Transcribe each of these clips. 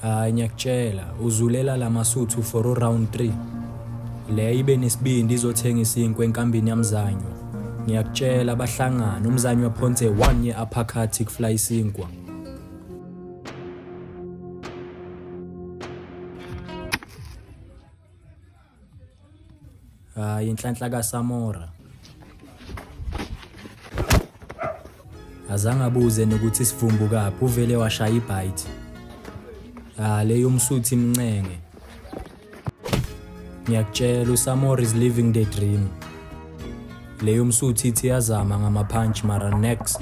Hayi ngiyakutshela uzulela lamasuthu for uround 3. Le ibe nesibindi izothenga isinkwa enkambini yamzanywa. Ngiyakutshela bahlangana umzanywa phonse one ye uppercut kufly isinkwa. Hayi inhlanhla kaSamora. Azange abuze nokuthi isivumbu kaphi uvele washaya ibite. Ah le yomsuthi imncenge. Ngiyakutshela uSamora is living the dream. Le yomsuthi ithi yazama ngama punch mara next.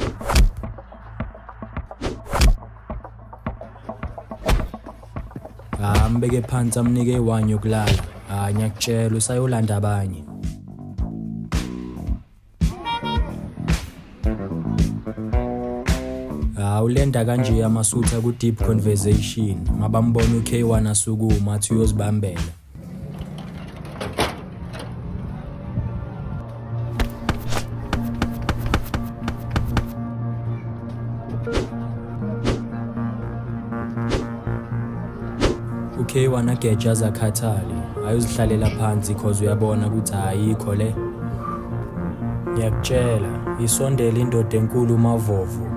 Ah mbeke phansi amnike iwani yokulala. Ah ngiyakutshela usayolanda abanye. Ah ulenda kanje amasutha ku deep conversation mabambona uK1 asukuma athi uyozibambela. UK1 ageja azakhathale ayozihlalela phansi cause uyabona ukuthi ayikho le. Ngiyakutshela isondele indoda enkulu uMavovo.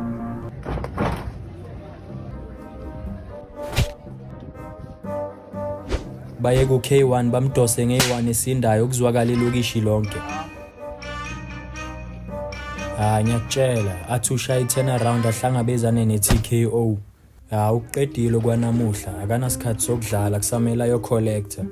Baye ku-K1 bamdose nge-1 esindayo kuzwakala ilokishi lonke. Ha ngiyakutshela athi ushaya i-turn around ahlangabezane ne-TKO. Ha ukuqedile okwanamuhla akanasikhathi sokudlala kusamele ayo-collector.